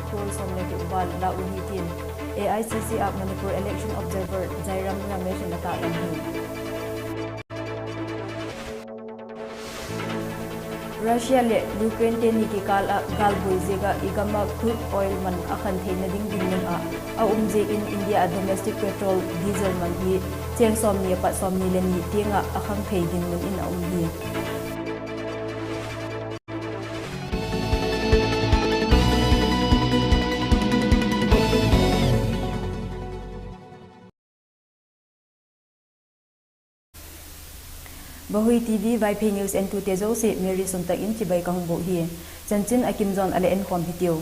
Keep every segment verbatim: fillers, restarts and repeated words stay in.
crore sawm le guk val la uh hi tin A I C C ah Manipur election observer Jairam Ramesh in a taklang hi. Russia leh Ukraine te ni kikâl ah gâlbuai ziak ah i gam ah crude oil man a khan theina ding dinmun ah a um ziakin India ah domestic petrol, diesel man hi chêng sawmni apat sawmni le ni tiang ah a khang thei dinmun in a um hi. Vahui T V Vaiphei news entute zosia Mary Suntak in chibai ka hung bûk hi. Chanchin a kim zawn a le enkhawm hitiu.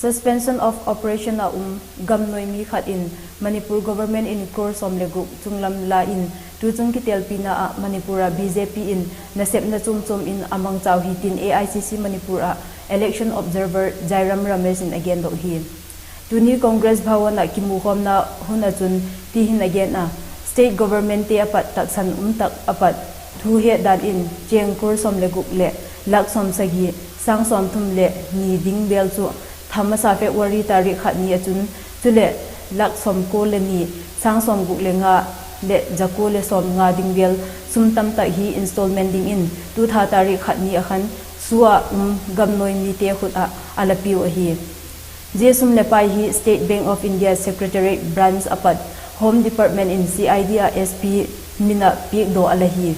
Suspension of operation a um gamnuai mi khat in Manipur government in crore sawm le guk chunglam la in tuchung kitelpina ah Manipur ah B J P in nasepna chuam chuam in a mangchau hi tin A I C C Manipur ah election observer Jairam Ramesh in a gendok hi. Tuni Congress Bhawan ah kimukhawmna hun ah chun ti hin a gen a, state governmentte a pat taksan um tak a pat thu het dan in chêng crore sawm le guk leh lakh sawmsagi, sâng sawmthum leh ni ding vêl chu tha masa February tarik khat ni ah chun, chuleh lakh sawmkua le ni, sâng sawmguk le nga leh zakua le sawmnga ding vêl sum tamtak hi installment dingin tu tha tarik khat ni ah khan SoO ah um gamnuai mite khut ah a la piu ahi. Zia sum leh pai hi State Bank of India Secretariat Branch a pat Home Department in C I D ah S P min ah piakdaw a la hi.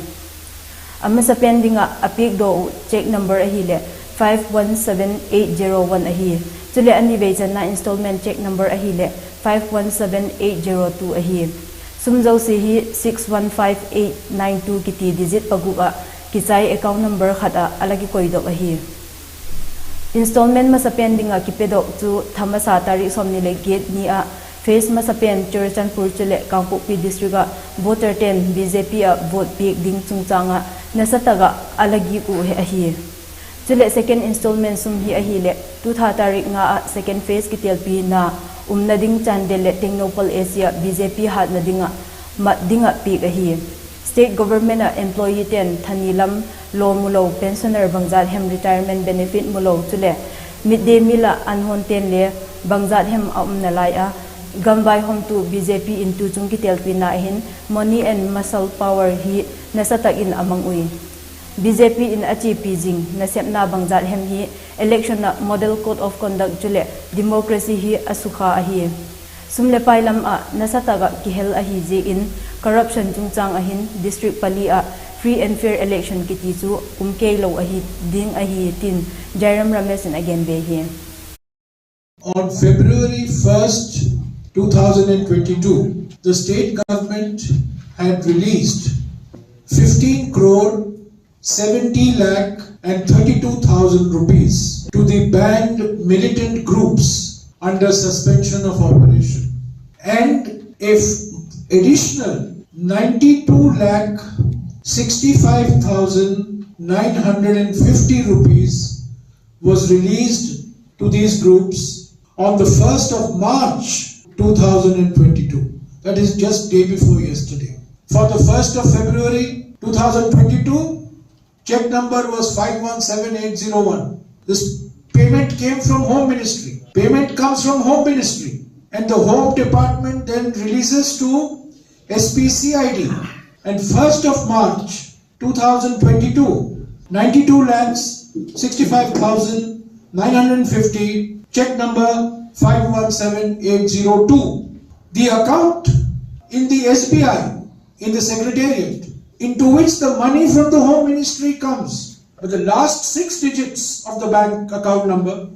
A masapen ding ah a piakdaw uh cheque number ahileh five one seven eight zero one ahi. Chuleh a ni vei channa installment cheque number ahileh five one seven eight zero two ahi. Sum zosia hi six one five eight nine two kiti digit paguk ah kichai account number khat ah a la kikoidok ahi. Installment masapen ding ah kipedok chu tha masa tarik sawmni le giat ni ah phase masapen Churachandpur chuleh Kangpokpi district ah voterte'n B J P ah vote piak ding chungchâng ah nasatak ah a la gik uh ahi. Chuleh second installment sum hi ahileh tu tha tarik nga ah second phase kitelpina umna ding Chandel leh Tengnoupal A C ah B J P hâtna ding ah mat ding ah piak ahi. State government ah employeete'n tha ni lam law mulo, pensioner bangzat hem retirement benefit mulo chuleh midday meal ah an hawnte'n le bangzat hem a umna lai a, gam vaihawmtu B J P in tuchung kitelpina hin money and muscle power hi nasatak in a mang ui. B J P in a chiapi zing nasepna bangzat hem hi election ah model code of conduct chuleh democracy hi a sukha ahi. Sum leh pai lam ah nasatak ah kihel ahi ziakin corruption chungchâng ah hin district pali ah free and fair election kiti chu um keilo ahi ding ahi tin Jairam Ramesh in a gen be hi. On February first, two thousand and twenty-two, the state government had released fifteen crore seventy lakh and thirty-two thousand rupees to the banned militant groups under suspension of operation, and a f-, additional ninety-two lakh sixty-five thousand nine hundred and fifty rupees was released to these groups on the first of March two thousand and twenty-two. That is just day before yesterday. For the first of February two thousand twenty-two, cheque number was five one seven eight zero one. This payment came from Home Ministry. Payment comes from Home Ministry. And the Home Department then releases to S P C I D. And first of March two thousand twenty-two, ninety-two lakhs sixty-five thousand nine hundred fifty, cheque number five one seven eight zero two. The account in the S B I, in the secretariat, into which the money from the Home Ministry comes. But the last six digits of the bank account number,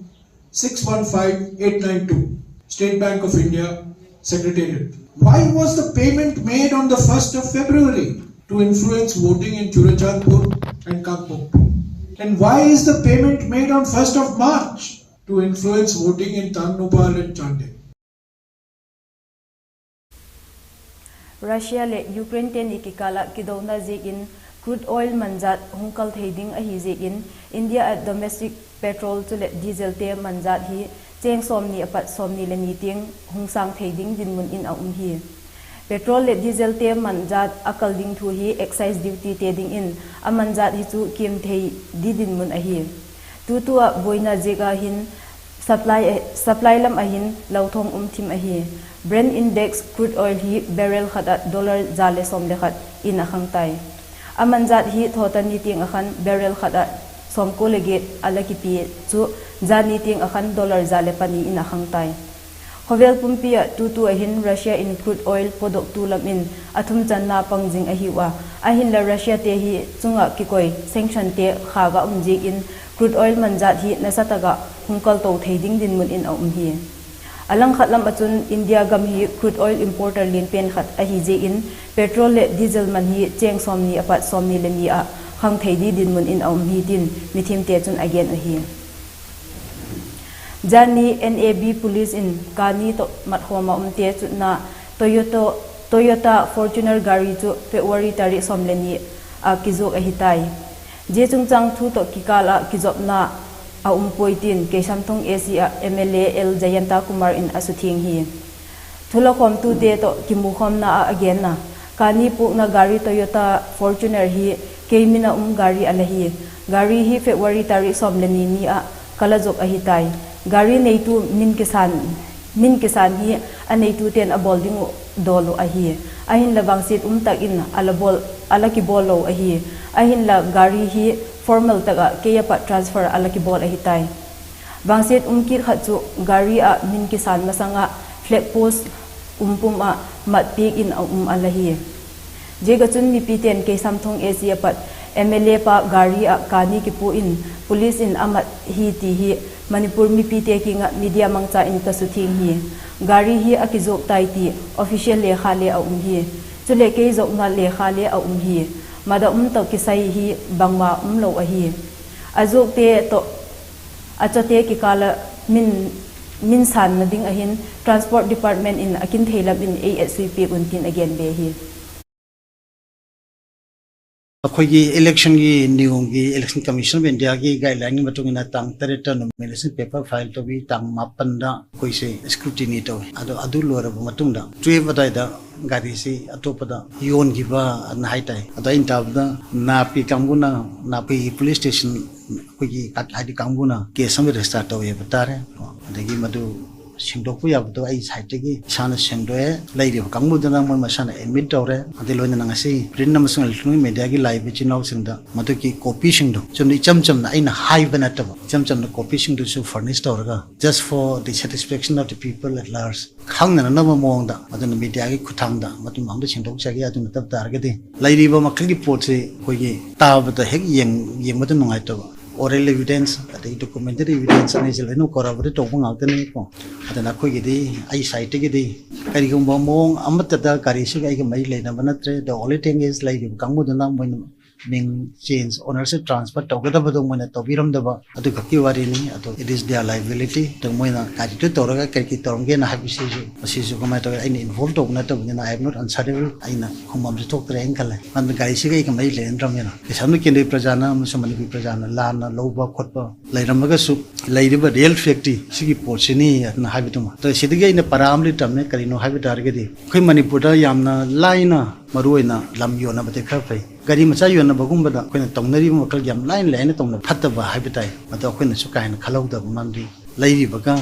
six one five eight nine two, State Bank of India, Secretariat. Why was the payment made on the first of February? To influence voting in Churachandpur and Kangpokpi. And why is the payment made on first of March? To influence voting in Tengnoupal and Chandel. Russia leh Ukraine te ni kikâl ah kidona ziakin crude oil man jat hung kal thei ding ahi ziakin, India ah domestic petrol chuleh diesel te man jat hi chêng sawmni apat sawmni le ni tiang hung sâng thei ding dinmun in a um hi. Petrol leh diesel te man jat a kal ding thu hi excise duty te dingin a man jat hi chu kiam thei di dinmun ahi. Tutu ah buaina ziak ah hin Supply lam ah hin lauthawng um thim ahi. Brent index crude oil hi barrel khat ah dollar za le sawm le khat in a khang tai. A manjat hi thawtani tiang ah khan barrel khat ah sawmkua le giat a la kipia chu, jani tiang ah khan dollar za le pani in a khang tai. Khawvel pumpi ah tutu ah hin Russia in crude oil pawdoktu lam in a thumchanna pang zing ahiu a, ahinla Russiate hi chung ah kikoi sanctionte khâk ah um ziak in crude oil manjat hi nasa tak ah hung kalto thei ding dinmun in a um hi. A langkhat lam ah chun India gam hi crude oil importer lian pen khat ahi ziak in petrol leh diesel man hi chêng sawmni a pat sawmni le ni ah khang thei di dinmun in a um hi tin mithiamte chun a gen ahi. Jani NAB police in kani tawh matkhawm ah umte chutna Toyota Fortuner gari chu February tarik sawm le ni ah kizuak ahi tai. Zia chungchâng thu tawh kikâl ah kizopna a um puai tin Keisamthong AC ah MLA L Jayanta Kumar in a suthiang hi. Thulakhawmtute tawh kimukhawmna ah a genna, kani puakna gari Toyota Fortuner hi kei min a um gari a la hi. Gari hi February tarik sawm le ni ni ah ka la zuak ahi tai. Gari neitu min kisân hi a neitute'n a bawl ding uh dawl uh ahi. Ahinla vangsiat um tak in a la kibawl lo ahi. Ahinla gari hi formal tak ah kei a pat transfer a la kibawl ahi tai. Vangsiat um kit khat chu gari ah min kisân masang ah flag post um pum ah matpiak in a um a la hi. Ziak ah chun mipite'n Keisamthong AC a pat MLA pa gari ah kani kipua in police in a mat hi ti hi Manipur mipite kiang ah media mangcha in ka suthiang hi. Gari hi a kizuak tai ti official lekha le a um hi. Chuleh kei zuakna lekha le a um hi. Mat ah um tawh kisai hi bangma um lo ahi. A zuakte tawh a chate kikâl ah min sânna ding ah hin Transport Department in a kin thei lam in ei etsuipiak un tin a gen be hi. ꯑꯩꯈꯣꯏꯒꯤ election ꯒꯤ ꯅꯤꯌꯣꯝꯒꯤ Election Commission of India ꯒꯤ guideline ꯒꯤ ꯃꯇꯨꯡ ꯏꯟꯅ ꯇꯥꯡ ꯇꯔꯦꯠꯇ nomination paper file ꯇꯧꯏ, ꯇꯥꯡ ꯃꯥꯄꯟꯗ ꯑꯩꯈꯣꯏꯁꯦ scrutiny ꯇꯧꯏ꯫ ꯑꯗꯣ ꯑꯗꯨ ꯂꯣꯏꯔꯕ ꯃꯇꯨꯡꯗ twelve ꯑꯗꯥꯏꯗ ꯒꯥꯔꯤꯁꯤ ꯑꯇꯣꯞꯄꯗ ꯌꯣꯟꯈꯤꯕ ꯑꯅ ꯍꯥꯏꯇꯥꯏ꯫ ꯑꯗꯣ ꯑꯩꯅ ꯇꯥꯕꯗ ꯅꯥꯄꯤ ꯀꯥꯡꯕꯨꯅ, ꯅꯥꯄꯤ police station ꯑꯩꯈꯣꯏꯒꯤ ꯀꯥ-, ꯍꯥꯏꯗꯤ ꯀꯥꯡꯕꯨꯅ case ꯑꯃ register ꯇꯧꯋꯦ ꯍꯥꯏꯕ ꯇꯥꯔꯦ꯫ ꯑꯗꯒꯤ ꯃꯗꯨ ꯁꯦꯡꯗꯣꯛꯄ ꯌꯥꯕꯗꯣ ꯑꯩ side ꯇꯒꯤ ꯏꯁꯥꯅ ꯁꯦꯡꯗꯣꯛꯑꯦ꯫ ꯂꯩꯔꯤꯕ ꯀꯥꯡꯕꯨꯗꯨꯅ ꯃꯣꯏ ꯃꯁꯥꯅ admit ꯇꯧꯔꯦ꯫ ꯑꯗꯩ ꯂꯣꯏꯅꯅ ꯉꯁꯤ print ꯑꯃꯁꯨꯡ electronic media ꯒꯤ ꯂꯥꯛꯏꯕ ꯏꯆꯤꯟ ꯏꯅꯥꯎꯁꯤꯡꯗ ꯃꯗꯨꯒꯤ copy ꯁꯤꯡꯗꯣ ꯆꯨꯝꯅ ꯏꯆꯝ ꯆꯝꯅ ꯑꯩꯅ ꯍꯥꯏꯕ ꯅꯠꯇꯕ, ꯏꯆꯝ ꯆꯝꯅ copy ꯁꯤꯡꯗꯨꯁꯨ furnish ꯇꯧꯔꯒ, just for the satisfaction of the people at large, ꯈꯪꯅꯅꯕ ꯃꯑꯣꯡꯗ, ꯑꯗꯨꯅ media ꯒꯤ ꯈꯨꯠꯊꯥꯡꯗ ꯃꯗꯨ ꯃꯌꯥꯝꯗꯣ ꯁꯦꯡꯗꯣꯛꯆꯒꯦ꯫ ꯑꯗꯨ ꯅꯠꯇꯕ ꯇꯥꯔꯒꯗꯤ ꯂꯩꯔꯤꯕ ꯃꯈꯜꯒꯤ ꯄꯣꯠꯁꯤ ꯑꯩꯈꯣꯏꯒꯤ ꯇꯥꯕꯗ ꯍꯦꯛ ꯌꯦꯡ-, ꯌꯦꯡꯕꯗ ꯅꯨꯡꯉꯥꯏꯇꯕ, oral evidence ꯑꯗꯒꯤ documentary evidence ꯑꯅꯤꯁꯦ ꯂꯣꯏꯅ corroborate ꯇꯧꯕ ꯉꯥꯛꯇꯅꯤꯀꯣ꯫ ꯑꯗꯨꯅ ꯑꯩꯈꯣꯏꯒꯤꯗꯤ, ꯑꯩ side ꯇꯒꯤꯗꯤ ꯀꯔꯤꯒꯨꯝꯕ ꯃꯑꯣꯡ ꯑꯃꯠꯇꯗ ꯒꯥꯔꯤꯁꯤꯒ ꯑꯩꯒ ꯃꯔꯤ ꯂꯩꯅꯕ ꯅꯠꯇ꯭ꯔꯦ꯫ The only thing is ꯂꯩꯔꯤꯕ ꯀꯥꯡꯕꯨꯗꯨꯅ ꯃꯣꯏꯅ ꯃꯤꯡ change, ownership transfer ꯇꯧꯒꯗꯕꯗꯣ ꯃꯣꯏꯅ ꯇꯧꯕꯤꯔꯝꯗꯕ ꯑꯗꯨꯈꯛꯀꯤ ꯋꯥꯔꯤꯅꯤ꯫ ꯑꯗꯣ it is their liability꯫ ꯑꯗꯣ ꯃꯣꯏꯅ ꯒꯥꯔꯤꯗꯨ ꯇꯧꯔꯒ ꯀꯔꯤ ꯀꯔꯤ ꯇꯧꯔꯝꯒꯦꯅ ꯍꯥꯏꯕꯁꯤꯁꯨ, ꯃꯁꯤꯁꯨ ꯀꯃꯥꯏꯅ ꯇꯧꯔꯦ, ꯑꯩꯅ involve ꯇꯧꯕ ꯅꯠꯇꯕꯅꯤꯅ I am not answerable꯫ ꯑꯩꯅ ꯈꯨꯝꯐꯝꯁꯨ ꯊꯣꯛꯇ꯭ꯔꯦ ꯍꯥꯏꯅ ꯈꯜꯂꯦ꯫ ꯃꯔꯝꯗꯤ ꯒꯥꯔꯤꯁꯤꯒ ꯑꯩꯒ ꯃꯔꯤ ꯂꯩꯅꯗ꯭ꯔꯕꯅꯤꯅ꯫ ꯀꯩꯁꯥꯝꯊꯣꯡ ꯀꯦꯟꯗ꯭ꯔꯒꯤ ꯄ꯭ꯔꯖꯥꯅ ꯑꯃꯁꯨꯡ ꯃꯅꯤꯄꯨꯔ ꯄ꯭ꯔꯖꯥꯅ ꯂꯥꯟꯅ ꯂꯧꯕ ꯈꯣꯠꯄ ꯂꯩꯔꯝꯃꯒꯁꯨ, ꯂꯩꯔꯤꯕ real fact ꯁꯤꯒꯤ ꯄꯣꯠꯁꯤꯅꯤ ꯑꯗꯨꯅ ꯍꯥꯏꯕꯗꯨꯃ꯫ ꯑꯗꯣ ꯁꯤꯗꯒꯤ ꯑꯩꯅ ꯄꯔꯥ ꯑꯃꯗꯤ ꯇꯝꯃꯦ꯫ ꯀꯔꯤꯅꯣ ꯍꯥꯏꯕ ꯇꯥꯔꯒꯗꯤ, ꯑꯩꯈꯣꯏ ꯃꯅꯤꯄꯨꯔꯗ ꯌꯥꯝꯅ ꯂꯥꯏꯅ, ꯃꯔꯨꯑꯣꯏꯅ ꯂꯝ ꯌꯣꯟꯅꯕꯗꯤ ꯈꯔ ꯐꯩ꯫ ꯒꯥꯔꯤ ꯃꯆꯥ ꯌꯣꯟꯅꯕꯒꯨꯝꯕꯗ ꯑꯩꯈꯣꯏꯅ ꯇꯧꯅꯔꯤꯕ ꯃꯈꯜꯒꯤ ꯌꯥꯝ ꯂꯥꯏꯅ ꯂꯥꯏꯅ ꯇꯧꯅ ꯐꯠꯇꯕ ꯍꯥꯏꯕ ꯇꯥꯏ꯫ ꯃꯗꯨ ꯑꯩꯈꯣꯏꯅꯁꯨ ꯀꯥ ꯍꯦꯟꯅ ꯈꯜꯍꯧꯗꯕ, ꯃꯔꯝꯗꯤ ꯂꯩꯔꯤꯕꯒ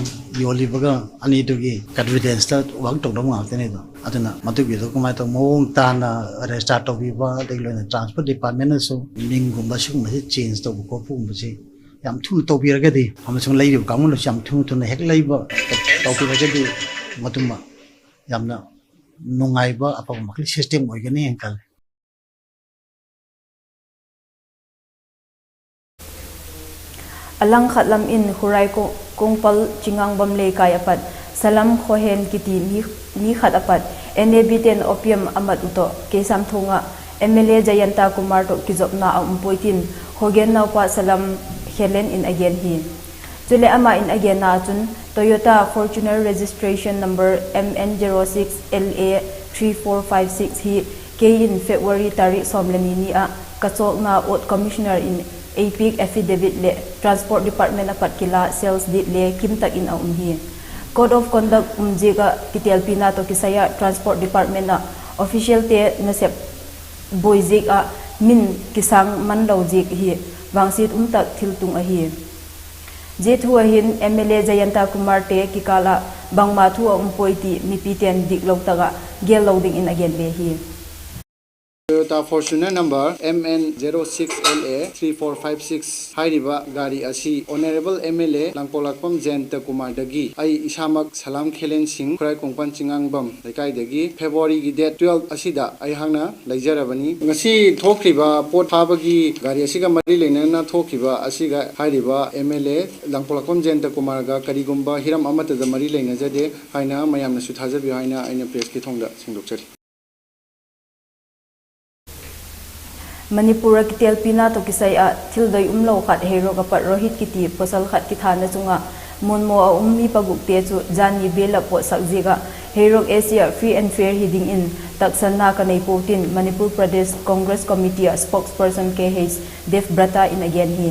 ꯌꯣꯜꯂꯤꯕꯒ ꯑꯅꯤꯗꯨꯒꯤ convenienceꯇ work ꯇꯧꯅꯕ ꯉꯥꯛꯇꯅꯤ ꯑꯗꯣ꯫ ꯑꯗꯨꯅ ꯃꯗꯨꯒꯤꯗꯣ ꯀꯃꯥꯏꯅ ꯇꯧ, ꯃꯑꯣꯡ ꯇꯥꯅ register ꯇꯧꯕꯤꯕ, ꯑꯗꯒꯤ ꯂꯣꯏꯅ transport departmentꯅꯁꯨ ꯃꯤꯡꯒꯨꯝꯕ ꯁꯤꯒꯨꯝꯕꯁꯤ change ꯇꯧꯕ ꯈꯣꯠꯄꯒꯨꯝꯕꯁꯤ ꯌꯥꯝ ꯊꯨꯅ ꯇꯧꯕꯤꯔꯒꯗꯤ, ꯑꯃꯁꯨꯡ ꯂꯩꯔꯤꯕ ꯀꯥꯡꯕꯨꯅꯁꯨ ꯌꯥꯝ ꯊꯨꯅ ꯊꯨꯅ ꯍꯦꯛ ꯂꯩꯕ ꯇꯧꯕꯤꯔꯒꯗꯤ, ꯃꯗꯨꯃ ꯌꯥꯝꯅ ꯅꯨꯡꯉꯥꯏꯕ ꯑꯐꯕ ꯃꯈꯜꯒꯤ system ꯑꯣꯏꯒꯅꯤ ꯍꯥꯏꯅ ꯈꯜꯂꯤ꯫ A langkhat lam in Khurai Ko-, Kongpal Chingangbam Leikai a pat Salam Khohen kiti mi, mi khat a pat NABte'n opium a mat uh tawh Keisamthong ah MLA Jayanta Kumar tawh kizopna a um puai tin Khogen naupa Salam Khelen in a gen hi. Chuleh ama in a genna ah chun Toyota Fortuner registration number M N zero six L A three four five six hi kei in February tarik sawm le ni ni ah ka chawkna Ward Commissioner in ei piak affidavit leh Transport Department a pat kila sales deed le kim tak in a um hi. Code of conduct um ziak ah kitelpina tawh kisai ah Transport Department ah officialte nasep buai ziak ah min kisâng man lo ziak hi vangsiat um tak thiltung ahi. Zia thu a hin M L A Jayanta Kumar te kikâl ah bangma thu a um puai ti mipite'n diklo tak ah gel lo dingin a gen be hi. Toyota Fortuner number M N zero six L A three four five six ꯍꯥꯏꯔꯤꯕ ꯒꯥꯔꯤ ꯑꯁꯤ Honourable M L A ꯂꯥꯡꯄꯣꯛꯂꯥꯛꯄꯝ ꯖꯌꯟꯇ ꯀꯨꯃꯥꯔꯗꯒꯤ ꯑꯩ ꯏꯁꯥꯃꯛ ꯁꯂꯥꯝ ꯈꯦꯂꯦꯟ ꯁꯤꯡ, ꯈꯨꯔꯥꯏ ꯀꯣꯡꯄꯥꯟ ꯆꯤꯡꯉꯥꯡꯕꯝ ꯂꯩꯀꯥꯏꯗꯒꯤ February ꯒꯤ date twelve ꯑꯁꯤꯗ ꯑꯩꯍꯥꯛꯅ ꯂꯩꯖꯔꯕꯅꯤ꯫ ꯉꯁꯤ ꯊꯣꯛꯈ꯭ꯔꯤꯕ ꯄꯣꯠ ꯐꯥꯕꯒꯤ ꯒꯥꯔꯤ ꯑꯁꯤꯒ ꯃꯔꯤ ꯂꯩꯅꯅ ꯊꯣꯛꯈꯤꯕ ꯑꯁꯤꯒ ꯍꯥꯏꯔꯤꯕ M L A ꯂꯥꯡꯄꯣꯛꯂꯥꯛꯄꯝ ꯖꯌꯟꯇ ꯀꯨꯃꯥꯔꯒ ꯀꯔꯤꯒꯨꯝꯕ ꯍꯤꯔꯝ ꯑꯃꯠꯇꯗ ꯃꯔꯤ ꯂꯩꯅꯖꯗꯦ ꯍꯥꯏꯅ ꯃꯌꯥꯝꯅꯁꯨ ꯊꯥꯖꯕꯤꯌꯨ ꯍꯥꯏꯅ ꯑꯩꯅ press ꯀꯤ ꯊꯣꯡꯗ ꯁꯦꯡꯗꯣꯛꯆꯔꯤ꯫ ꯃꯅꯤꯄꯨꯔ ꯀꯤꯇꯦꯜ ꯄꯤꯅ ꯇꯣ ꯀꯤꯁꯥꯏ ꯑ ꯊꯤꯜꯗꯣꯏ ꯎꯝ ꯂꯧ ꯈꯠ ꯍꯩꯔꯣꯛ ꯑ ꯄꯠ ꯔꯣꯍꯤꯠ ꯀꯤꯇꯤ ꯄꯣꯁꯜ ꯈꯠ ꯀꯤꯊꯥꯅ ꯆꯨꯡ ꯑ ꯃꯨꯟꯃꯣ ꯑ ꯎꯝ ꯃꯤ ꯄꯒꯨꯛ ꯇꯦ ꯆꯨ ꯖꯥꯅꯤ ꯕꯦꯜ ꯑ ꯄꯣꯠ ꯁꯛ ꯖꯤꯛ ꯑ ꯍꯩꯔꯣꯛ ꯑꯦꯁꯤ ꯑ free and fair ꯍꯤ ꯗꯤꯡ ꯏꯟ ꯇꯛꯁꯟꯅ ꯀꯅꯩ ꯄꯣ ꯇꯤꯟ ꯃꯅꯤꯄꯨꯔ ꯄ꯭ꯔꯗꯦꯁ ꯀꯣꯡꯒ꯭ꯔꯦꯁ ꯀꯃꯤꯇꯤ ꯑ spokesperson ꯀꯦ ꯍꯩꯁ ꯗꯦꯕ ꯕ꯭ꯔꯇꯥ ꯏꯟ ꯑ ꯒꯦꯟ ꯍꯤ꯫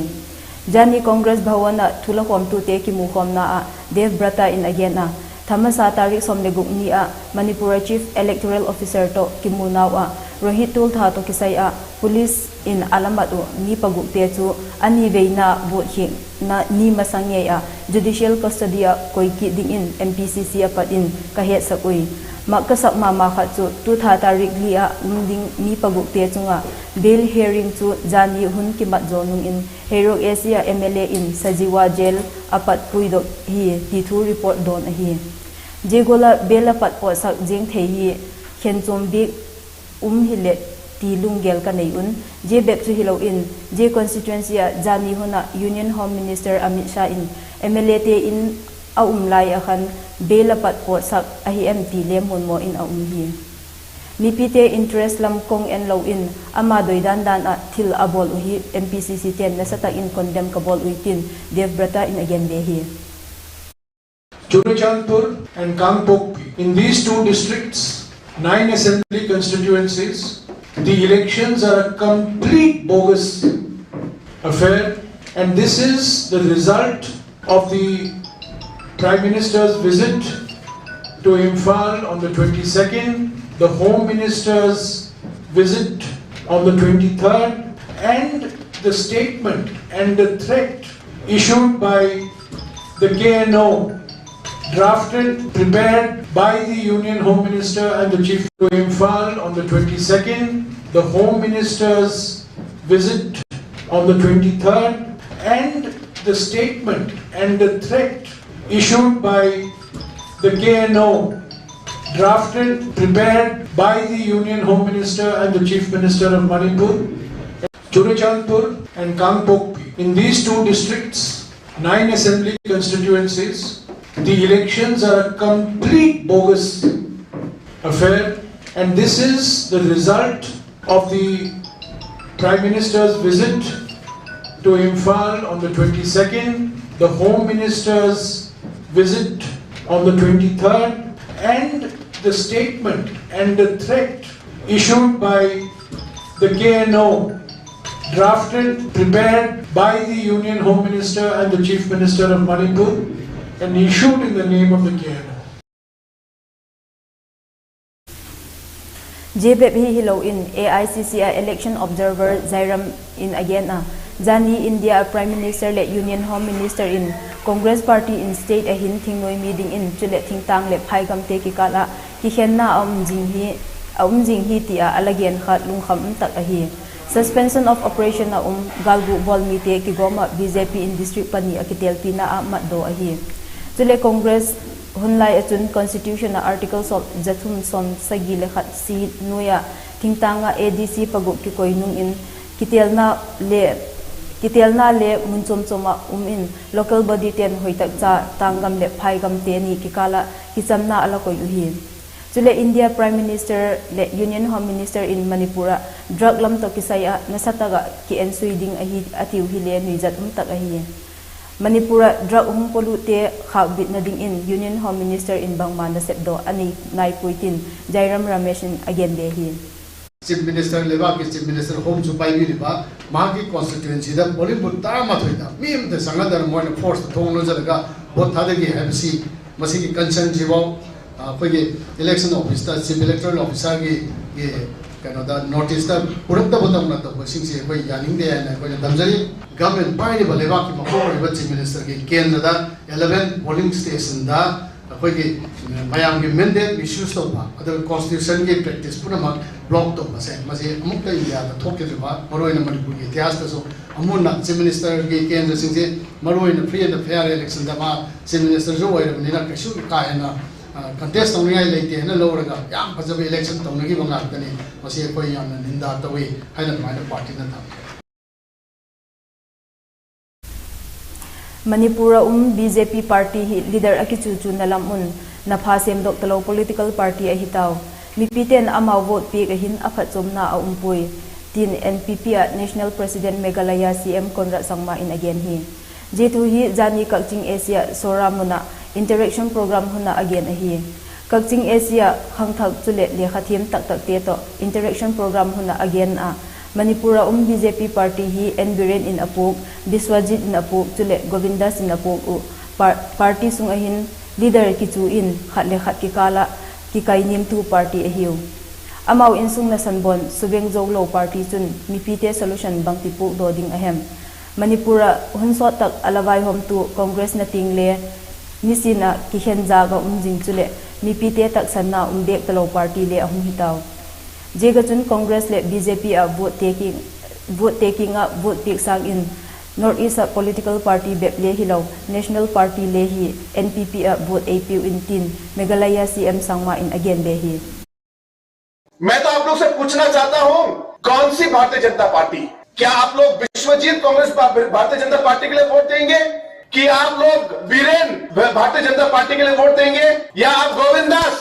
ꯖꯥꯅꯤ ꯀꯣꯡꯒ꯭ꯔꯦꯁ ꯚꯋꯟ ꯑ ꯊꯨꯂ ꯈꯣꯝ ꯇꯨ ꯇꯦ ꯀꯤꯃꯨ ꯈꯣꯝꯅ ꯑ ꯗꯦꯕ ꯕ꯭ꯔꯇꯥ ꯏꯟ ꯑ ꯒꯦꯟ ꯑ ꯊꯃꯁꯥ ꯇꯥꯔꯤꯛ ꯁꯣꯝ ꯂꯦ ꯒꯨꯛ ꯅꯤ ꯑ ꯃꯅꯤꯄꯨꯔ chief electoral officer ꯇꯣ ꯀꯤꯃꯨ ꯅꯥꯎ ꯑ ꯔꯣꯍꯤꯠ ꯇꯨꯜ ꯊꯥ ꯇꯣ ꯀꯤꯁꯥꯏ ꯑ police ꯏꯟ ꯑ ꯂꯝ ꯑ ꯇꯨ ꯃꯤ ꯄꯒꯨꯛ ꯇꯦ ꯆꯨ ꯑꯅꯤ ꯕꯦ ꯅ ꯕꯨꯠ ꯍꯤꯛ ꯅ ꯅꯤ ꯃꯁꯪ ꯌꯦ ꯑ judicial custody ꯑ ꯀꯣꯏ ꯀꯤꯠ ꯗꯤꯡ ꯏꯟ M P C C ꯑ ꯄꯠ ꯏꯟ ꯀ ꯍꯦꯠ ꯁꯛ ꯎꯏ꯫ ꯃꯛ ꯀ ꯁꯛ ꯃꯥ ꯃꯥ ꯈꯠ ꯆꯨ ꯇꯨ ꯊꯥ ꯇꯥꯔꯤꯛ ꯂꯤ ꯑ ꯎꯝ ꯗꯤꯡ ꯃꯤ ꯄꯒꯨꯛ ꯇꯦ ꯆꯨꯡ ꯑ bail hearing ꯆꯨ ꯖꯥꯅꯤ ꯍꯨꯟ ꯀꯤꯃꯠ ꯖꯣ ꯅꯨꯡ ꯏꯟ ꯍꯩꯔꯣꯛ ꯑꯦꯁꯤ ꯑ M L A ꯏꯟ ꯁꯖꯤꯋꯥ jail ꯑ ꯄꯠ ꯄꯨꯏꯗꯣꯛ ꯍꯤ ꯇꯤ ꯊꯨ report ꯗꯣꯟ ꯑꯍꯤ꯫ ꯖꯦꯒꯣꯜ ꯑ bail ꯑ ꯄꯠ ꯄꯣꯠ ꯁꯛ ꯖꯦꯡ ꯊꯦ ꯍꯤ ꯈꯦꯟ ꯆꯣꯝ ꯕꯤꯛ ꯎꯝ ꯍꯤꯂꯦ ꯇꯤ ꯂꯨꯡꯒꯦꯜ ꯀ ꯅꯩ ꯎꯟ꯫ ꯖꯦ ꯕꯦꯛ ꯆꯨ ꯍꯤꯂꯣ ꯏꯟ ꯖꯦ constituency ꯑ ꯖꯥꯅꯤ ꯍꯨꯟ ꯑ Union Home Minister Amit Shah in M L A ꯇꯦ ꯏꯟ ꯑ ꯎꯝ ꯂꯥꯏ ꯑ ꯈꯟ bail ꯑ ꯄꯠ ꯄꯣꯠ ꯁꯛ ꯑꯍꯤ M T ꯂꯦ ꯃꯨꯟꯃꯣ ꯏꯟ ꯑ ꯎꯝ ꯍꯤ꯫ ꯃꯤꯄꯤꯇꯦ interest lam kong en lo in ama doidan dan ah thil a bawl uh hi M P C C ten nasa tak in condemn ka bawl ui tin Debabrata in a gen be hi. Churachandpur and Kangpokpi, in these two districts, nine assembly constituencies, the elections are a complete bogus affair, and this is the result of the Prime Minister's visit to Imphal on the twenty-second, the Home Minister's visit on the twenty-third, and the statement and the threat issued by the K N O, drafted, prepared by the Union Home Minister and the Chief to Imphal on the twenty-second, the Home Minister's visit on the twenty-third, and the statement and the threat issued by the K N O, drafted, prepared by the Union Home Minister and the Chief Minister of Manipur. Churachandpur and Kangpokpi, in these two districts, nine assembly constituencies, the elections are a complete bogus affair, and this is the result of the Prime Minister's visit to Imphal on the twenty-second, the Home Minister's visit on the twenty-third, and the statement and the threat issued by the K N O, drafted, prepared by the Union Home Minister and the Chief Minister of Manipur, and issued in the name of the K N O. Zia bep hi hilo in A I C C a election observer Jairam in a gen a, zani India a Prime Minister leh Union Home Minister in Congress Party in state a hin thingnuai mi dingin chuleh thingtâng leh phaigamte kikâl ah kikhenna a um zing hi, a um zing hi ti ah a la gen kha lungkham um tak ahi. Suspension of operation a um gâlguk bawl mite kigawm ah B J P in district pani a kitelpina ah matdaw ahi. Chuleh Congress hun lai ah chun Constitution a Article sawm, za thum sawm sagi le khat C nuai ah thingtâng ah A D C paguk kikoi nung in kitelna le, kitelna le mun chuam chuam ah um in local body ten hoitak cha tânggam leh phaigamte ni kikâl ah kichamna a la koi uhi. Chuleh India Prime Minister leh Union Home Minister in Manipur ah drug lam tawh kisai ah nasa tak ah ki ensui ding ahi a tiu hile nuizat um tak ahi. Manipur ah drug hung polutte khâkbitna dingin Union Home Minister in bangma nasepdaw a nei nai puai tin Jairam Ramesh in a gen be hi. Chief Minister, leibâk ki Chief Minister home chu pai mi liba, ꯃꯍꯥꯛꯀꯤ constituency ꯗ polling booth ꯇꯔꯥꯃꯥꯊꯣꯏꯗ ꯃꯤ ꯑꯃꯠꯇ ꯆꯪꯅꯗꯅ ꯃꯣꯏꯅ force ꯇ ꯊꯣꯡ ꯂꯣꯟꯖꯜꯂꯒ vote ꯊꯥꯗꯒꯤ ꯍꯥꯏꯕꯁꯤ ꯃꯁꯤꯒꯤ concern ꯁꯤꯐꯥꯎ ꯑꯩꯈꯣꯏꯒꯤ election office ꯇ Chief Electoral Officer ꯒꯤ, ꯒꯤ ꯀꯩꯅꯣꯗ, ꯅꯣꯔꯠ ꯏꯁꯇ ꯄꯨꯔꯛꯇꯕꯗꯧꯅ ꯇꯧꯕꯁꯤꯡꯁꯦ ꯑꯩꯈꯣꯏ ꯌꯥꯅꯤꯡꯗꯦ ꯍꯥꯏꯅ ꯑꯩꯈꯣꯏꯅ ꯊꯝꯖꯔꯤ꯫ ꯒꯚꯔꯟꯃꯦꯟ ꯄꯥꯏꯔꯤꯕ ꯂꯩꯕꯥꯛꯀꯤ ꯃꯀꯣꯛ ꯑꯣꯏꯔꯤꯕ ꯆꯤꯐ ꯃꯤꯅꯤꯁꯇꯔꯒꯤ ꯀꯦꯟꯗ꯭ꯔꯗ eleven polling stationꯗ ꯑꯩꯈꯣꯏꯒꯤ ꯃꯌꯥꯝꯒꯤ mandate misuse ꯇꯧꯕ, ꯑꯗꯨꯒ constitutionꯒꯤ practice ꯄꯨꯝꯅꯃꯛ block ꯇꯧꯕꯁꯦ, ꯃꯁꯤ ꯑꯃꯨꯛꯇ ꯏꯟꯗꯤꯌꯥꯗ ꯊꯣꯛꯈꯤꯗ꯭ꯔꯤꯕ, ꯃꯔꯨꯑꯣꯏꯅ ꯃꯅꯤꯄꯨꯔꯒꯤ ꯏꯇꯤꯍꯥꯁꯇꯁꯨ ꯑꯃꯨꯟꯅ ꯆꯤꯐ ꯃꯤꯅꯤꯁꯇꯔꯒꯤ ꯀꯦꯟꯗ꯭ꯔꯁꯤꯡꯁꯦ, ꯃꯔꯨꯑꯣꯏꯅ free and fair electionꯗ ꯃꯥ ꯆꯤꯐ ꯃꯤꯅꯤꯁꯇꯔꯁꯨ ꯑꯣꯏꯔꯕꯅꯤꯅ ꯀꯩꯁꯨ ꯀꯥ ꯍꯦꯟꯅ ꯑ, contest ꯇꯧꯅꯤꯡꯉꯥꯏ ꯂꯩꯇꯦ ꯍꯥꯏꯅ ꯂꯧꯔꯒ ꯌꯥꯝ ꯐꯖꯕ election ꯇꯧꯅꯈꯤꯕ ꯉꯥꯛꯇꯅꯤ꯫ ꯃꯁꯤ ꯑꯩꯈꯣꯏ ꯌꯥꯝꯅ ꯅꯤꯟꯗꯥ ꯇꯧꯏ ꯍꯥꯏꯅ ꯑꯗꯨꯃꯥꯏꯅ ꯄꯥꯔꯇꯤꯅ ꯊꯝꯃꯤ꯫ ꯃꯅꯤꯄꯨꯔ ꯑ ꯎꯝ ꯕꯤ ꯖꯦ ꯄꯤ ꯄꯥꯔꯇꯤ ꯍꯤ ꯂꯤꯗꯔ ꯑꯀꯤꯆꯨ ꯆꯨꯅ ꯂꯝ ꯎꯟ ꯅꯐꯥ ꯁꯦꯝꯗꯣꯛꯇꯂꯧ political party ꯑꯍꯤ ꯇꯥꯎ꯫ ꯃꯤꯄꯤꯇꯦꯟ ꯑꯃꯥꯎ vote ꯄꯤꯒ ꯍꯤꯟ ꯑꯐꯠ ꯆꯨꯝꯅ ꯑ ꯎꯝꯄꯨꯏ꯫ ꯇꯤꯟ N P P uh national president Meghalaya C M Conrad Sangma in again hi. Zia thu hi zani Kakching A C a Sora mun a interaction program hun a a gen ahi. Kakching A C a khangthak chuleh lekha thiam tak takte tawh interaction program hun a a gen a, Manipur a um B J P party hi N Biren in a puak, Biswajit in a puak chuleh Govindas in a puak uh par-, party sung a hin leader kichu in khat le khat kikâl ah kikai niamtu party ahiu. Amau insung nasan bawn suveng zo lo party chun mipite solution bangti puakdaw ding a hem? Manipur ah hun sawt tak a la vaihawmtu Congress na tiang le nisin ah kikhen zak a um zing chuleh mipite taksanna um bêk talo party le a hung hi tau. Ziak ah chun Congress leh B J P ah vote te kiang, vote te kiang ah vote piak sâng in North East ah political party bep le hilo, national party le hi N P P ah vote ei piu in tin Meghalaya C M Sangma in a gen be hi. मैं तो आप लोग से पूछना चाहता हूं, कौन सी भारतीय जनता पार्टी? क्या आप लोग विश्वजीत कांग्रेस भा-, भारतीय जनता पार्टी के लिए वोट देंगे? कि आप लोग बीरेन भ-, भारतीय जनता पार्टी के लिए वोट देंगे? या आप गोविंद दास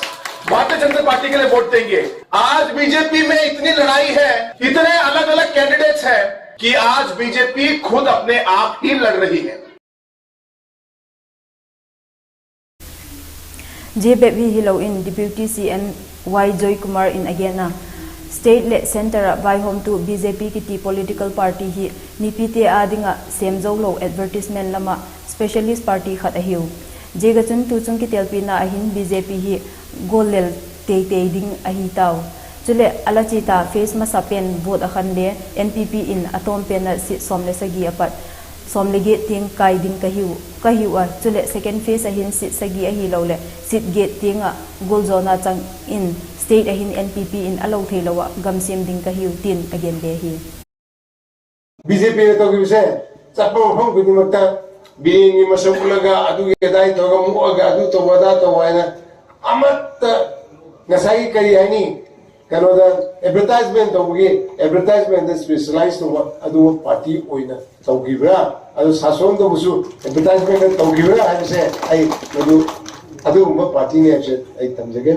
भारतीय जनता पार्टी के लिए वोट देंगे? आज बीजेपी में इतनी लड़ाई है, इतने अलग-अलग कैंडिडेट्स हैं कि आज बीजेपी खुद अपने आप ही लड़ रही है। Zia bep hi hilo in Deputy C M Y Joykumar in a gen a, state leh centre ah vaihawmtu B J P kiti political party hi mipite â ding ah sêm zo lo advertisement lam ah specialist party khat ahiu. Ziak ah chun tuchung kitelpina ah hin B J P hi gollel teitei ding ahi tau. Chuleh a la chia ta phase masa pen vote a khan le N P P in a tawm pen ah seat sawm le sagi a pat sawm le giat tiang kai ding ka hiu, ka hiu a, chuleh second phase ah hin seat sagi ahiloleh seat giat tiang ah gualzawna chang in state ah hin N P P in a lo theilo ah gam siam ding ka hiu tin a gen be hi. BJP na tawh kiu se, chapang phong kuding ta, bini masang ulaga, adu gedai tawh ga mu aga, adu tawh ada tawh aina, amatta ngasai kari aini, ꯀꯩꯅꯣꯗ, advertisement ꯇꯧꯕꯒꯤ, advertisementꯇ specialize ꯇꯧꯕ ꯑꯗꯨꯒꯨꯝꯕ party ꯑꯣꯏꯅ ꯇꯧꯈꯤꯕ꯭ꯔꯥ? ꯑꯗꯨ ꯁꯥꯁꯣꯟꯗꯕꯨꯁꯨ advertisementꯇ ꯇꯧꯈꯤꯕ꯭ꯔꯥ ꯍꯥꯏꯕꯁꯦ ꯑꯩ ꯃꯗꯨ, ꯑꯗꯨꯒꯨꯝꯕ partyꯅꯤ ꯍꯥꯏꯕꯁꯦ ꯑꯩ ꯊꯝꯖꯒꯦ꯫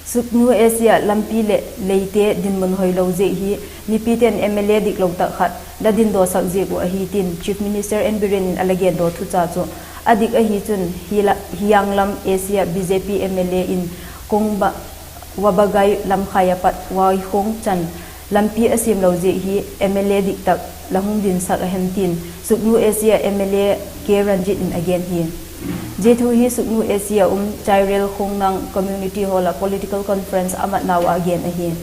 Sugnu East ah lampi leh leite dinmun hoilo ziak hi mipite'n MLA diklo tak khat la dindawsak ziak uh ahi tin Chief Minister N. Biren in a la gendaw thucha chu a dik ahi chun hi la, Hiyanglam East ah BJP MLA in Kongba, Wabagai lamkhai a pat Waikhong chan lampi a siamlo ziak hi MLA dik tak la hung dinsak a hem tin Sugnu East ah MLA K. Ranjit in a gen hi. Zia thu hi Sugnu East ah um Chairel Khongnang Community Hall ah political conference a matnau ah a gen ahi.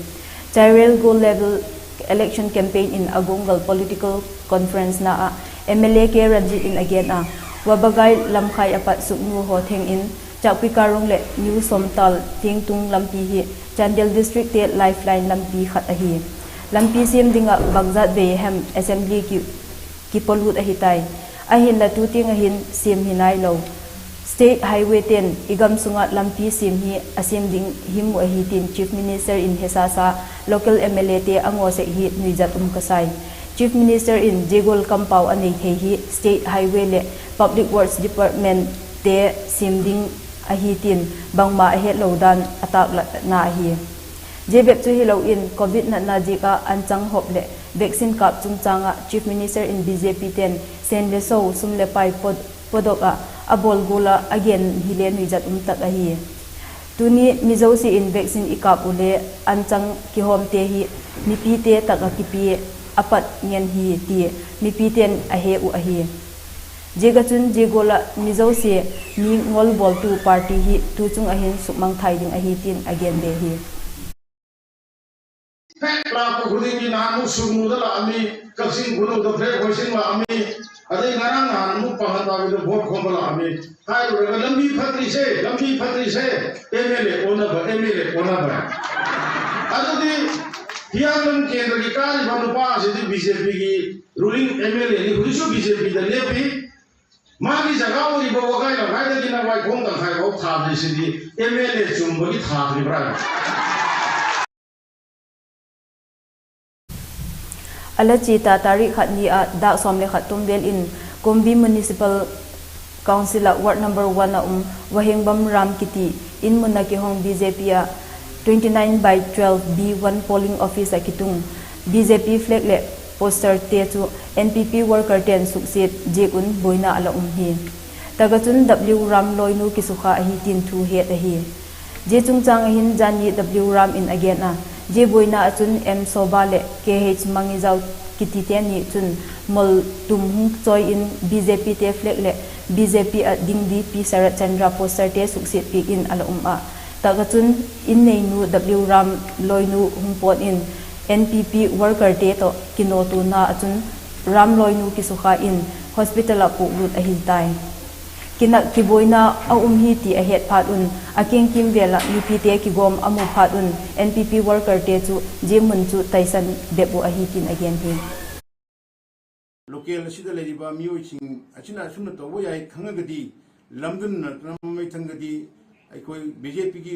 Chairel Gold Level Election Campaign in a Gongal political conference na ah MLA K. Ranjit in a gen a, Wabagai lamkhai a pat Sugnu haw theng in Chakpikarong leh New Somtal Tiangtung lampi hi Chandel Districtte lifeline lampi khat ahi. Lampi siam ding ah bangzat vei hem Assembly ki, kipolut ahi tai. Ahinla tu tiang ah hin siam hi nailo. State Highwayte'n i gam sung ah lampi siam hi a siam ding him uh ahi tin Chief Minister in hesasa local MLAte a ngaw sek hi nuizat um ka sai. Chief Minister in zia gual kampau a nei thei hi State Highway leh Public Works Departmentte siam ding ahi tin bangma a hetlo dan a tâklatna ahi. Zia bep chu hilo in Covid natna ziak ah anchang hop leh vaccine kâp chungchâng ah Chief Minister in BJPte'n sen le so, sum le pai po, podok ah a bawl gual ah a gen hile nuizat um tak ahi. Tuni mi zosia in vaccine i kâp u le anchang kihawmte hi mipite tak ah kipia a pat ngen hi ti mipite'n a he uh ahi. Ziak ah chun zia gual ah mi zosia mi ngol bawltu party hi tu chung ah hin sukmangthai ding ahi tin a gen be hi. ꯂꯥꯛꯄ ꯈꯨꯗꯤꯡꯒꯤ ꯅꯍꯥꯟꯃꯨꯛ ꯁꯨꯅꯨꯗ ꯂꯥꯛꯑꯝꯃꯤ, ꯀꯛꯆꯤꯡ ꯈꯨꯅꯧꯗ ꯐ꯭ꯂꯦꯛ ꯍꯣꯏꯁꯤꯡ ꯂꯥꯛꯑꯝꯃꯤ, ꯑꯗꯩ ꯉꯔꯥꯡ ꯅꯍꯥꯟꯃꯨꯛ ꯄꯥꯡꯒꯟ ꯇꯥꯕꯤꯗ ꯚꯣꯠ ꯈꯣꯝꯕ ꯂꯥꯛꯑꯝꯃꯤ꯫ ꯍꯥꯏꯔꯨꯔꯒ ꯂꯝꯕꯤ ꯐꯠꯇ꯭ꯔꯤꯁꯦ, ꯂꯝꯕꯤ ꯐꯠꯇ꯭ꯔꯤꯁꯦ, ꯑꯦꯝ ꯑꯦꯜ ꯑꯦ ꯑꯣꯟꯅꯕ, ꯑꯦꯝ ꯑꯦꯜ ꯑꯦ ꯑꯣꯟꯅꯕ꯫ ꯑꯗꯨꯗꯤ ꯍꯤꯌꯥꯡꯂꯝ ꯀꯦꯟꯗ꯭ꯔꯒꯤ ꯀꯥꯔꯤꯕ ꯅꯨꯄꯥ ꯑꯁꯤꯗꯤ ꯕꯤ ꯖꯦ ꯄꯤꯒꯤ ruling ꯑꯦꯝ ꯑꯦꯜ ꯑꯦꯅꯤ, ꯍꯧꯖꯤꯛꯁꯨ ꯕꯤ ꯖꯦ ꯄꯤꯗ ꯂꯦꯞꯄꯤ꯫ ꯃꯥꯒꯤ ꯖꯒꯥ ꯑꯣꯏꯔꯤꯕ ꯋꯥꯒꯥꯏ ꯂꯝꯈꯥꯏꯗꯒꯤꯅ ꯋꯥꯏꯈꯣꯡ ꯇꯪꯈꯥꯏ ꯐꯥꯎ ꯊꯥꯗ꯭ꯔꯤꯁꯤꯗꯤ ꯑꯦꯝ ꯑꯦꯜ ꯑꯦ ꯆꯨꯝꯕꯒꯤ ꯊꯥꯗ꯭ꯔꯤꯕ꯭ꯔꯥ? A la chia ta tarik khat ni ah dâk sawm le khat tum vel in Kumbi Municipal Council ah ward number one a um Wahengbam Ram kiti in mun ah kihong B J P ah twenty nine by twelve B one polling office ah kitung B J P flag leh posterte chu N P P workerte'n suksiat ziak un buaina a la um hi. Tak ah chun W Ram lawinu kisukha ahi tin thu het ahi. Zia chungchâng ah hin jani W Ram in a gen a, zia buaina ah chun M Soba leh K H Mangizau kitite ni chun mol tum hung chawi in B J Pte flag leh B J P ah ding di P Sarat Chandra posterte suksiat piak in a la um ah, tak ah chun in neinu W Ram lawinu hung pawt in N P P workerte tawh kinawtuana ah chun Ram lawinu kisukha in hospital ah puklut ahi tai. Kinak kibuaina a um hi ti a het phat un, a kiang kîmvêl ah mipite kigawm a mu phat un N P P workerte chu zia mun chu taisan bep uh ahi tin a gen hi. Local ꯑꯁꯤꯗ ꯂꯩꯔꯤꯕ ꯃꯤꯑꯣꯏꯁꯤꯡ ꯑꯁꯤꯅ ꯑꯁꯨꯝꯅ ꯇꯧꯕ ꯌꯥꯏ ꯈꯪꯉꯒꯗꯤ, ꯂꯝꯗꯨꯅ ꯅꯠꯇꯅ ꯃꯃꯩ ꯊꯪꯒꯗꯤ ꯑꯩꯈꯣꯏ ꯕꯤ ꯖꯦ ꯄꯤꯒꯤ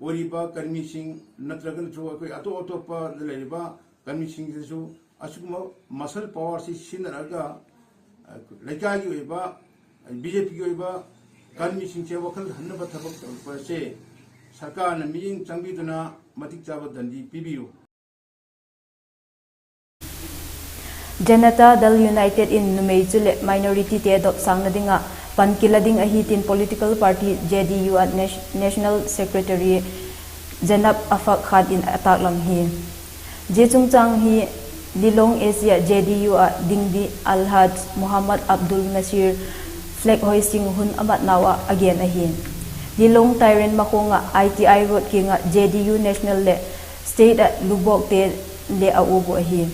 ꯑꯣꯏꯔꯤꯕ ꯀꯔꯃꯤꯁꯤꯡ ꯅꯠꯇ꯭ꯔꯒꯅꯁꯨ ꯑꯩꯈꯣꯏ ꯑꯇꯣꯞ ꯑꯇꯣꯞꯄꯗ ꯂꯩꯔꯤꯕ ꯀꯔꯃꯤꯁꯤꯡꯁꯤꯁꯨ ꯑꯁꯤꯒꯨꯝꯕ ꯃꯁꯜ ꯄꯥꯋꯔꯁꯤ ꯁꯤꯖꯤꯟꯅꯔꯒ, ꯑ, ꯂꯩꯀꯥꯏꯒꯤ ꯑꯣꯏꯕ, ꯕꯤ ꯖꯦ ꯄꯤꯒꯤ ꯑꯣꯏꯕ ꯀꯔꯃꯤꯁꯤꯡꯁꯦ ꯋꯥꯈꯜ ꯍꯟꯅꯕ ꯊꯕꯛ ꯇꯧꯔꯛꯄ ꯑꯁꯦ ꯁꯔꯀꯥꯔꯅ ꯃꯤꯠꯌꯦꯡ ꯆꯪꯕꯤꯗꯨꯅ ꯃꯇꯤꯛ ꯆꯥꯕ ꯗꯟꯗꯤ ꯄꯤꯕꯤꯌꯨ꯫ Janata Dal United in numei chuleh minorityte dopsângna ding ah pan kila ding ahi tin political party J D U ah Nas-, National Secretary Janab Afaq Khan in a tâklang hi. Zia chungchâng hi Lilong A C ah J D U ah ding di Alhaj Muhammad Abdul Nasir flag hoisting hun a matnau ah a gen ahi. Lilong Tairen Makhong ah I T I road kiang ah J D U National leh State ah lubawkte le a uap uh ahi.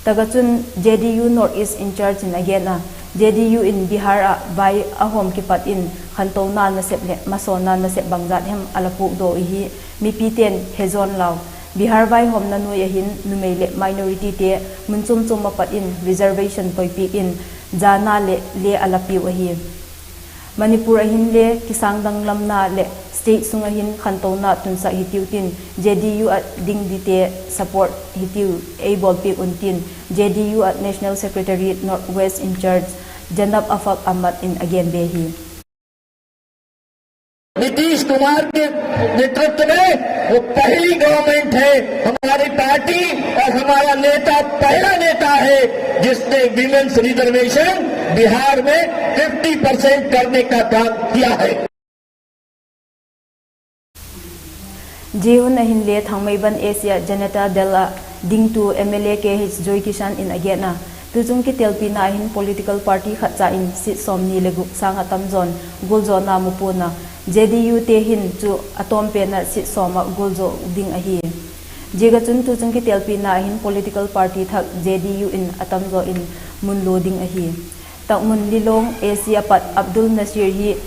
Tak ah chun J D U North East in-charge in a gen a, J D U in Bihar ah vai a hawm kipat in khantona nasep leh masawnna nasep bangzat hem a la puakdaw uh hi mipite'n he zawn lau. Bihar vaihawmna nuai ah hin numei leh minorityte mun chuam chuam ah pat in reservation poipiak in jana leh le a la piu ahi. Manipur ah hin le kisâng danglamna leh state sung ah hin khantona tunsak hitiu tin, J D U ah ding dite support hitiu ei bawlpiak un tin, J D U ah National Secretary North West in-charge Janab Afaq Ahmad in a gen be hi. Nitish कुमार के नेतृत्व में वो पहली गवर्नमेंट है, हमारी पार्टी और हमारा नेता पहला नेता है जिसने विमेंस रिजर्वेशन बिहार में फिफ्टी परसेंट करने का काम किया है। Zia hun ah hin le Thangmeiband A C ah Janata Dal ah dingtu M L A K H Joykishan in a gen a, tuchung kitelpina ah hin political party khat cha in seat sawmni leh guk sâng ah tamzaw'n gualzawna mu pua'n a, J D U te hin chu a tawmpen ah seat sawm ah gualzaw ding ahi. Ziak ah chun tuchung kitelpina ah hin political party thak J D U in a tamzaw in mun lua ding ahi. Tak mun Lilong A C ah pat Abdul Nasir hi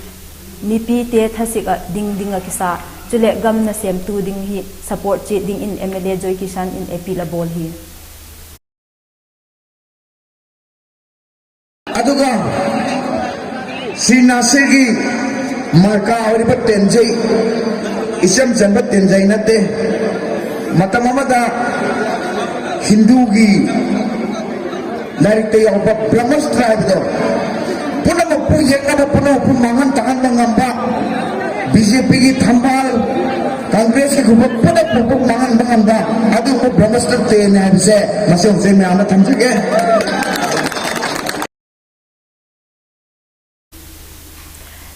mipite thasik ah ding ding ah kisa, chuleh gam nasêmtu ding hi support chiat dingin M L A Joykishan in appeal a bawl hi. ꯑꯗꯨꯒ ꯁ꯭ꯔꯤ ꯅꯥꯁꯤꯔꯒꯤ ꯃꯥꯔꯀꯥ ꯑꯣꯏꯔꯤꯕ ꯇꯦꯟꯖꯩ, ꯏꯆꯝ ꯆꯝꯕ ꯇꯦꯟꯖꯩ ꯅꯠꯇꯦ꯫ ꯃꯇꯝ ꯑꯃꯗ ꯍꯤꯟꯗꯨꯒꯤ ꯂꯥꯏꯔꯤꯛꯇ ꯌꯥꯎꯕ ꯕ꯭ꯔꯍꯃꯁꯇ꯭ꯔ ꯍꯥꯏꯕꯗꯣ, ꯄꯨꯝꯅꯃꯛꯄꯨ ꯌꯦꯛꯅꯕ, ꯄꯨꯝꯅꯃꯛꯄꯨ ꯃꯥꯡꯍꯟ ꯇꯥꯛꯍꯟꯕ ꯉꯝꯕ, ꯕꯤ ꯖꯦ ꯄꯤꯒꯤ ꯊꯝꯕꯥꯜ, ꯀꯪꯒ꯭ꯔꯦꯁꯀꯤ ꯈꯨꯕꯝ ꯄꯨꯝꯅꯃꯛꯄꯨ ꯃꯥꯡꯍꯟꯕ ꯉꯝꯕ ꯑꯗꯨꯒꯨꯝꯕ ꯕ꯭ꯔꯍꯃꯁꯇ꯭ꯔ ꯇꯦꯟ ꯍꯥꯏꯕꯁꯦ ꯃꯁꯤ ꯍꯧꯖꯤꯛ ꯃꯌꯥꯝꯗ ꯊꯝꯖꯒꯦ꯫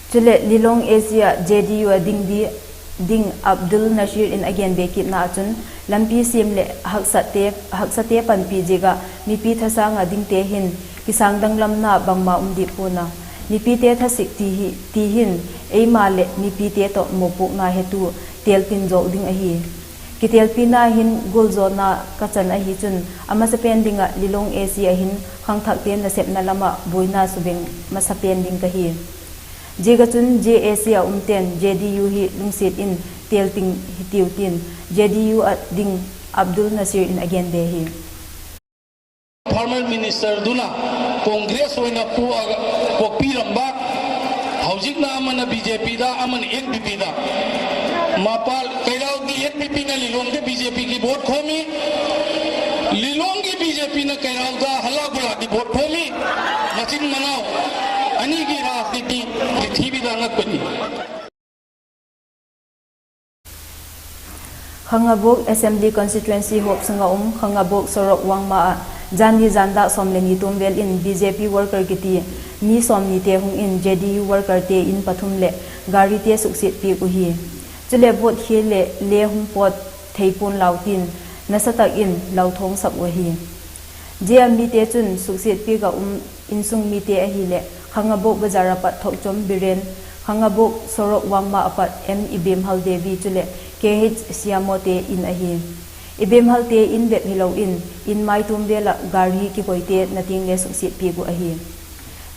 Chuleh Lilong A C ah J D U ah ding di, ding Abdul Nasir in a gen be kitna ah chun, lampi siam leh haksate, haksate panpi ziak ah mipi thasâng ah dingte hin kisâng danglamna bangma um di pua'n a, Mipite thasik ti hi, ti hin eima leh mipite tawh mawpuakna hetu têl tin zawk ding ahi. Kitêlpina hin gualzawna ka chan ahi chun, a masapen ding ah Lilong A C ah hin khangthakte nasepna lam ah buaina subeng masapen ding ka hi. Ziak ah chun zia A C ah umte'n J D U hi lungsiat in têl tin hitiu tin, J D U ah ding Abdul Nasir in a gen be hi. Former minister duna Congress oina pu a pokpi lam bak, hawzikna amana B J P da, amana N P P da. Mapal Kairau ki N P P na Lilong ki B J P ki vote khawm i, Lilong ki B J P na Kairau da hala gula ki vote khawm i, machin manau, ani ki rajniti, prithvi da ngat pani. Khangabok Assembly Constituency huap sung ah um Khangabok Sorok Wangma ah, jani zan dâk sawm le ni tuam vel in B J P worker kiti mi sawmnite hung in J D U workerte in pathum leh garite suksiat piak uhi. Chuleh vote khia leh le hung pawt thei pua'n lau tin, nasa tak in lau thawngsak uh ahi. Zia mite chun suksiat piak ah um insung mite ahileh Khangabok bazar ah pat Thokchom Biren, Khangabok Sorok Wangma ah pat M Ibemhal Devi chuleh K H Siamote in ahi. Ibemhalte in bep hilo in, in maituam vel ah gari kikoite na tiang le suksiat piak uh ahi.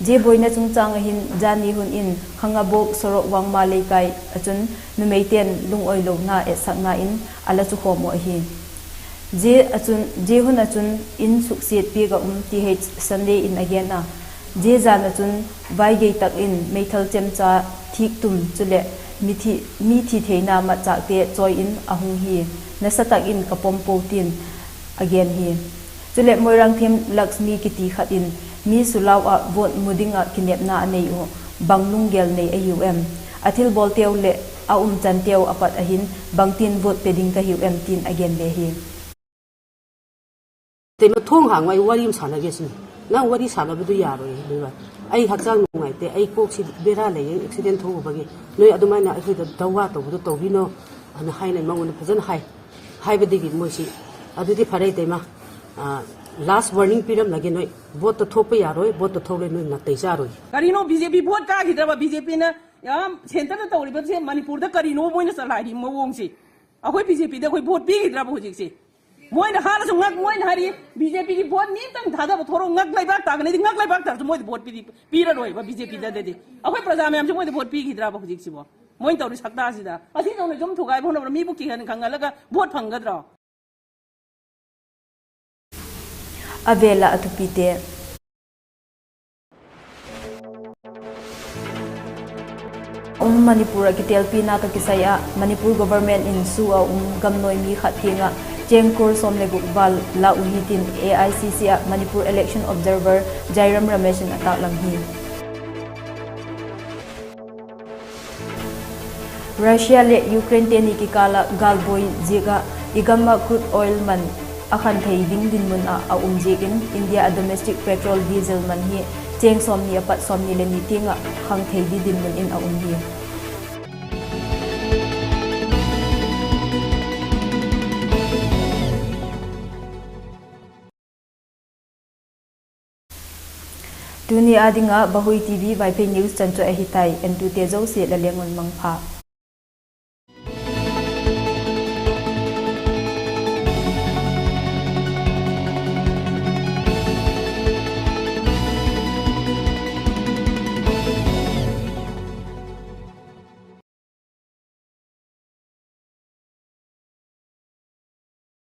Zia buaina chungchâng ah hin jani hun in Khangabok Sorok Wangma Leikai ah chun numeite'n lungawilona etsakna in a la chukhawm uh ahi. Zia chun, zia hun ah chun in suksiat piak ah um Th Sunday in a gen a, zia zan ah chun vaigei tak in meithal chemcha, thîktum chuleh mithi, mi thi theina matchâkte chawi in a hung hi, nasa tak in ka pom puau tin a gen hi. Chuleh Moirangthem Laxmi kiti khat in mi sulau ah vote mu ding ah kinepna a nei uh, bang lunggel nei a hiu em? A thilbawlteu leh a umchanteu a pat ah hin bangtin vote pe ding ka hiu em tin a gen le hi. ꯇꯦꯃ ꯊꯣꯡ ꯍꯥꯡꯉꯣ, ꯑꯩ ꯋꯥꯔꯤ ꯑꯃ ꯁꯥꯟꯅꯒꯦ ꯁꯤꯅꯤ꯫ ꯅꯪ ꯋꯥꯔꯤ ꯁꯥꯟꯅꯕꯗꯨ ꯌꯥꯔꯣꯏ, ꯑꯗꯨꯒ ꯑꯩ ꯍꯛꯆꯥꯡ ꯅꯨꯡꯉꯥꯏꯇꯦ, ꯑꯩ ꯀꯣꯛꯁꯤ ꯕꯦꯔꯥ ꯂꯩꯌꯦ, ꯑꯦꯛꯁꯤꯗꯦꯟ ꯊꯣꯛꯎꯕꯒꯤ꯫ ꯅꯣꯏ ꯑꯗꯨꯃꯥꯏꯅ ꯑꯩꯈꯣꯏꯗ ꯗꯋꯥ ꯇꯧꯕꯗꯨ ꯇꯧꯕꯤꯅꯣ ꯑꯅ ꯍꯥꯏꯅ ꯃꯉꯣꯟꯗ ꯐꯖꯅ ꯍꯥꯏ꯫ ꯍꯥꯏꯕꯗꯒꯤ ꯃꯣꯏꯁꯤ, ꯑꯗꯨꯗꯤ ꯐꯔꯦ ꯏꯇꯩꯃ, ꯑ, ꯂꯥꯁ ꯋꯥꯔꯅꯤꯡ ꯄꯤꯔꯝꯂꯒꯦ, ꯅꯣꯏ ꯚꯣꯠꯇ ꯊꯣꯛꯄ ꯌꯥꯔꯣꯏ, ꯚꯣꯠꯇ ꯊꯣꯛꯂꯦ ꯅꯣꯏ ꯅꯥꯇꯩ ꯆꯥꯔꯣꯏ꯫ ꯀꯔꯤꯅꯣ ꯕꯤ ꯖꯦ ꯄꯤ ꯚꯣꯠ ꯀꯥꯈꯤꯗ꯭ꯔꯕ? ꯕꯤ ꯖꯦ ꯄꯤꯅ ꯌꯥꯝ ꯁꯦꯟꯇꯔꯗ ꯇꯧꯔꯤꯕꯁꯦ ꯃꯅꯤꯄꯨꯔꯗ ꯀꯔꯤꯅꯣ ꯃꯣꯏꯅ ꯆꯂꯥꯏꯔꯤ ꯃꯑꯣꯡꯁꯦ? ꯑꯩꯈꯣꯏ ꯕꯤ ꯖꯦ ꯄꯤꯗ ꯑꯩꯈꯣꯏ ꯚꯣꯠ ꯄꯤꯈꯤꯗ꯭ꯔꯕ ꯍꯧꯖꯤꯛꯁꯦ? ꯃꯣꯏꯅ ꯍꯥꯠꯂꯁꯨ ꯉꯛ-, ꯃꯣꯏꯅ ꯍꯥꯏꯔꯤ, ꯕꯤ ꯖꯦ ꯄꯤꯒꯤ ꯚꯣꯠ ꯃꯤ ꯑꯝꯇꯪ ꯊꯥꯗꯕ ꯊꯣꯔꯛꯑꯣ, ꯉꯛ ꯂꯩꯕꯥꯛ ꯇꯥꯒꯅꯤ, ꯑꯩꯗꯤ ꯉꯛ ꯂꯩꯕꯥꯛ ꯇꯥꯔꯁꯨ ꯃꯣꯏꯗ ꯚꯣꯠ ꯄꯤꯗꯤ-, ꯄꯤꯔꯔꯣꯏꯕ ꯕꯤ ꯖꯦ ꯄꯤꯗꯗꯤ꯫ ꯑꯩꯈꯣꯏ ꯄ꯭ꯔꯖꯥ ꯃꯌꯥꯝꯁꯦ ꯃꯣꯏꯗ ꯚꯣꯠ ꯄꯤꯈꯤꯗ꯭ꯔꯕ ꯍꯧꯖꯤꯛꯁꯤꯕꯣ? ꯃꯣꯏꯅ ꯇꯧꯔꯤ ꯁꯛꯇꯥꯁꯤꯗ꯫ ꯑꯁꯤꯗꯧꯅ ꯁꯨꯝ ꯊꯨꯒꯥꯏꯕ ꯍꯣꯠꯅꯕꯗ ꯃꯤꯕꯨ ꯀꯤꯍꯟ ꯈꯪꯍꯜꯂꯒ ꯚꯣꯠ ꯐꯪꯒꯗ꯭ꯔꯣ? A vêl ah a thupite. Um Manipur ah kitêlpina tawh kisai ah Manipur government in SoO ah um gamnuai mi khat kiang ah chêng crore sawm le guk val lâk uh hi tin A I C C ah Manipur election observer Jairam Ramesh in a taklang hi. Russia leh Ukraine teni kikâl ah gâlbuai ziak ah i gam ah crude oil man a khan thei ding dinmun ah a um ziak in India ah domestic petrol, diesel man hi chêng sawmni a pat sawmni le ni tiang ah khang thei ding dinmun in a um hi. Tuni â ding ah Vahui T V Vaiphei News chan chu ahi tai, entute zosia la leng un mangpha.